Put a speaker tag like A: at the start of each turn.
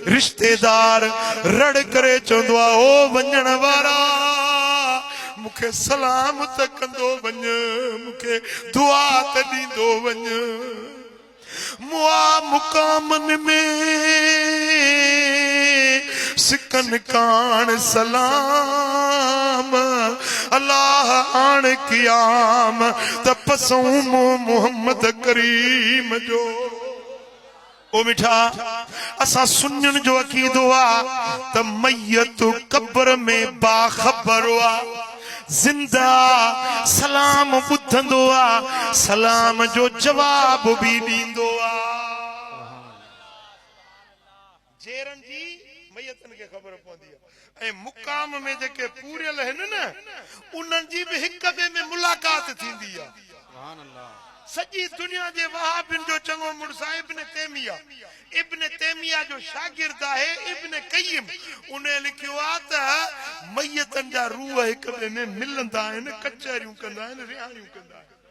A: رشتيدار رڙ ڪري چوندو آ، او وڃڻ وارا! مون کي سلام ته ڪندو وڃ، مون کي دعا ته ڏيندو وڃ. مئا مقامن ۾ سڪن ڪاڻ سلام، الله آڻ قيام ته پسون منهن محمد ڪريم جو. او مٺا! اسان سنين جو عقيدو آ ته ميت قبر ۾ باخبر آ، زنده آ، سلام ٻڌندو آ، سلام جو جواب به ڏيندو آ. جيئرن جي ميتن کي خبر پوندي آ ۽ مقام ۾ جيڪي پوريل هن نه انهن جي به هڪ ٻئي ۾ ملاقات ٿيندي آ. سڄي دنيا جي وهابين جو چڱو مڙس آهي ابن تيميه. ابن تيميه جو شاگرد آهي ابن قيم. انهيء لکيو آهي ته ميتن جا روح هڪ ٻئي ۾ ملندا آهن، ڪچهريون ڪندا آهن، رهاڻيون ڪندا آهن.